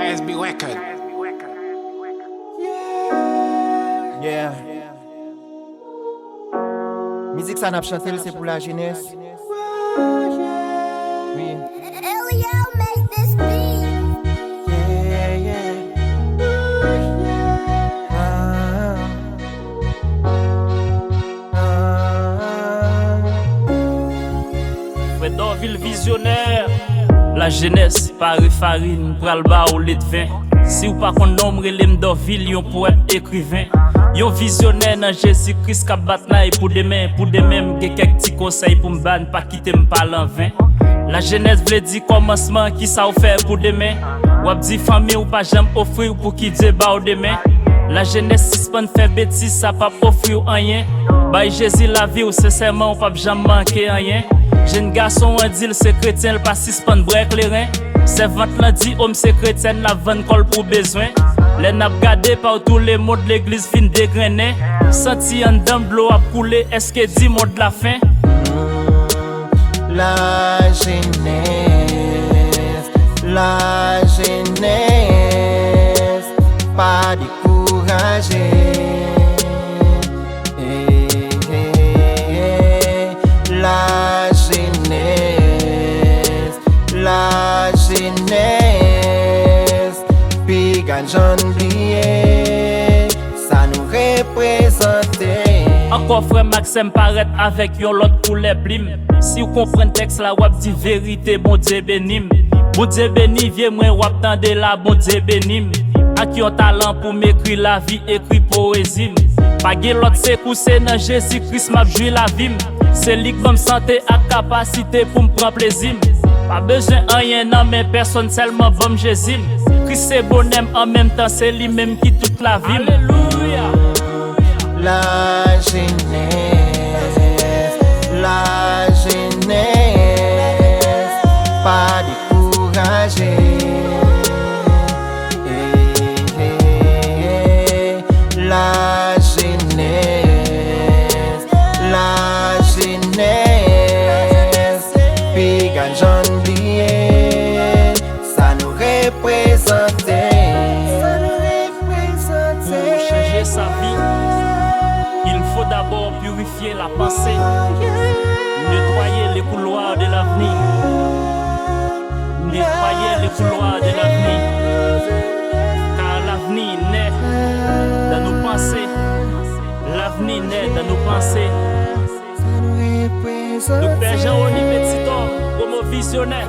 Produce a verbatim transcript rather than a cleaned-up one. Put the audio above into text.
S B Record. Yeah. Mizik sa n ap chante l se pou lajenès. Wi. Elio make this beat. Yeah, yeah. Ah. Frè Dorvil vizyonè. Lajenès, pare farin, pral ba w ledven. Si w pa konn non m, rele m Dorvil, yon powèt ekriven. Yon vizyonè nan Jezi Kris k ap bat nay pou demen. Pou demen, m gen kèk ti konsèy pou m ba n, pa kite m pale an ven. Lajenès vle di kòmansman, kisa w fè pou demen? W ap di fanmi w pa janm ofri w, pou ki Dye ba w demen? Lajenès, sispann fè betiz, sa p ap ofri w anyen. Bay Jezi lavi w, sensèman, w p ap janm manke anyen. Jenn gason an di l se kretyen, l pa sispann bwè kleren. Sèvant lan di, o, m se kretyèn, l ap vann kò l pou bezwen. Lè n ap gade, pawtou lemond, legliz fin degrennen. Santi anndan m dlo ap koule, èske di mond la fen? Lajenès, lajenès, pa dekouraje. Hey, hey, hey. Lajenès, lajenès, piga n jann bliye sa nou reprezante. Ankò frè m ak sè m parèt avèk yon lòt koulè plim. Si w konprann tèks la, w ap di verite, Bondye beni m. Bondye beni vye mwen, w ap tande la, Bondye beni m. Ak yon talan pou m ekri lavi, ekri powezi m. Pa gen lòt sekou, se nan Jezi Kris m ap jwi lavi m. Se li k ban m sante ak kapasite pou m pran plezi m. Pa bezwen anyen nan men pèsonn, sèlman ban m Jezi m. Kris se bonè m, an menm tan se li menm ki tout lavi m. Alelouya! Lajenès, lajenès, pa dekouraje. Hey, hey, hey. Lajenès, lajenès, piga n jann bliye sa nou reprezante. Sa nou reprezante. Pour changer sa vie, il faut d'abord purifier la pensée, nettoyer les couloirs de l'avenir, nettoyer les couloirs de l'avenir, car l'avenir naît dans nos pensées, l'avenir naît dans nos pensées. Doktè Jean Rony Petit Homme, promo vizyonè.